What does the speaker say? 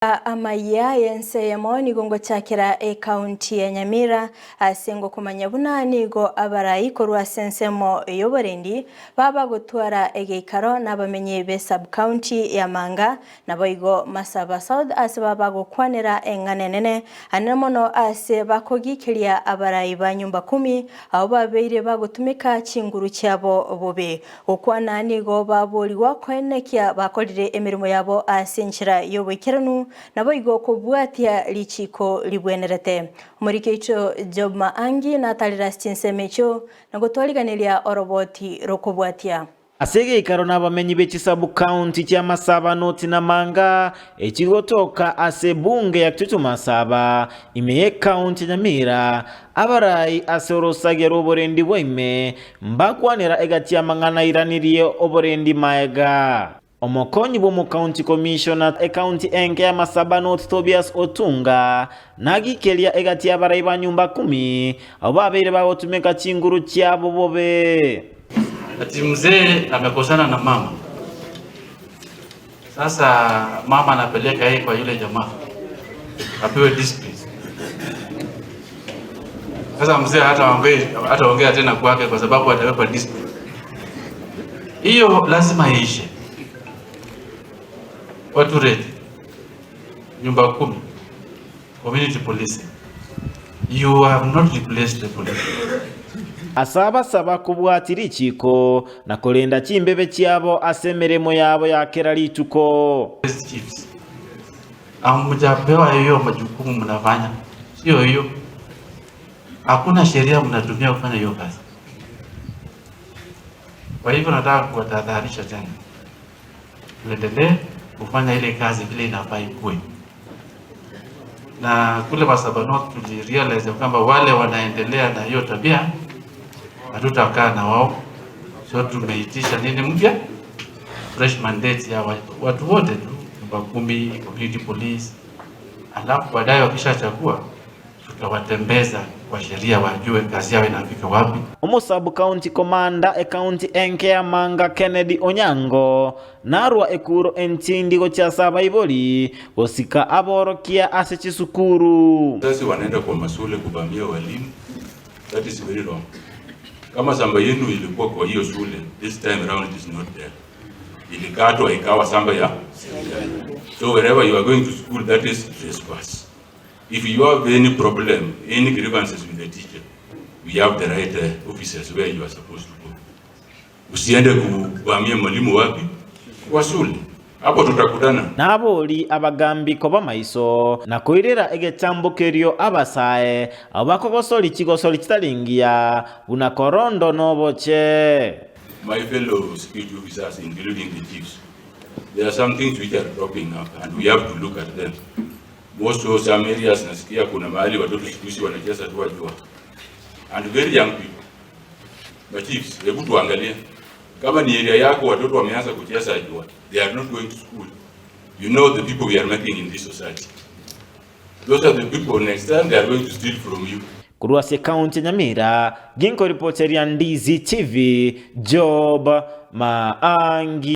Amayia y'ense eyemo nigo ngochakera ekaunti ya Nyamira ase ngokomanya buna nigo abarai korwa ase ensemo y'oborendi baba gotwara egeikaro nabamenyi be sub-county ya Manga naboigo Masaba South ase baba gokwanera eng'ana enene anene mono ase bakogikeria abarai ba nyumba kumi abwo babeire bagotumeka chinguru chiabo bobe. Gokwana nigo baborigwa koenekia bakorire emeremo yabo ase enchera y'oboikeranu, naboigo kobwatia richiiko ribwenerete. Omoriki oito Job Maangi natarire ase chinsemo echio na gotwariganeria oroboti rokobwatia. Ase egeikaro nabamenyi be chisabukaunti chia Masaba, North na Manga, echigotoka ase ebunge ya Kitutu Masaba, ime y'ekaunti ya Nyamira, Abarai ase orosagia rw'oborendi bwa ime mbakwanera egati y'amang'ana airanirie oborendi maega. Omokonyi bw'omokaunti commissioner ekaunti enke ya Masaba North Tobias Otunga nagikeria egati y'abarai ba nyumba kumi abwo babeire bagotumeka chinguru chiabo bobe. Ati mzee amekosana na mama. Sasa mama anapeleka yeye kwa yule jamaa apewe discipline. Sasa mzee hataongea tena kwake kwa sababu atawekwa discipline. Hiyo lazima iishe. Watu ready. Nyumba kumi. Community policing. You have not replaced the police. Ase abasaba kobwatia richiiko na korenda chimbebe chiabo ase emeremo yabo ya kera rituko. Chiefs. Hamjapewa hiyo majukumu mnafanya, sio hiyo. Hakuna sheria mnatumia kufanya hiyo kazi. Kwa hivyo nataka kuwatahadharisha tena, tuendelee kufanya ile kazi vile inafaa ikue. Na kule Masaba North tulirealize kwamba wale wanaendelea na hiyo tabia hatutakaa na wao, so tumeitisha nini mpya, fresh mandate ya watu wote tu, nyumba kumi, community police, alafu baadaye wakishachagua tutawatembeza kwa sheria, wajue kazi yao inafika wapi. Omosabu County Commander ekaunti enke ya Manga Kennedy Onyango narwa ekuro entindi gochia ase abaibori gosika aborokia ase chisukuru. Wazazi wanaenda kwa mashule kuvamia walimu. That is very wrong. Kama shamba yenu ilikuwa kwa hiyo shule, this time round it is not there. Ilikatwa ikawa shamba ya serikali. So wherever you are going to school, that is trespass. If you have any problem, any grievances with the teacher, we have the right officers where you are supposed to go. Usiende kuvamia mwalimu wapi? Kwa shule. Hapo tutakutana. Nabori abagambi koba maiso, na koirera egetambo kerio abasae, abwo bakogosori chigosori chitari ngiya, buna korondo noboche. My fellow security officers including the chiefs, there are some things which are cropping up and we have to look at them. Most of some areas nasikia kuna mahali watoto siku hizi wanacheza tu jua. And very young people. But chiefs, hebu tuangalie. Kama ni area yako watoto wameanza kucheza jua, they are not going to school. You know the people we are making in this society. Those are the people next time they are going to steal from you. Korwa ase ekaunti ya Nyamira, ginkoripoteria Ndizi TV, Job Maangi.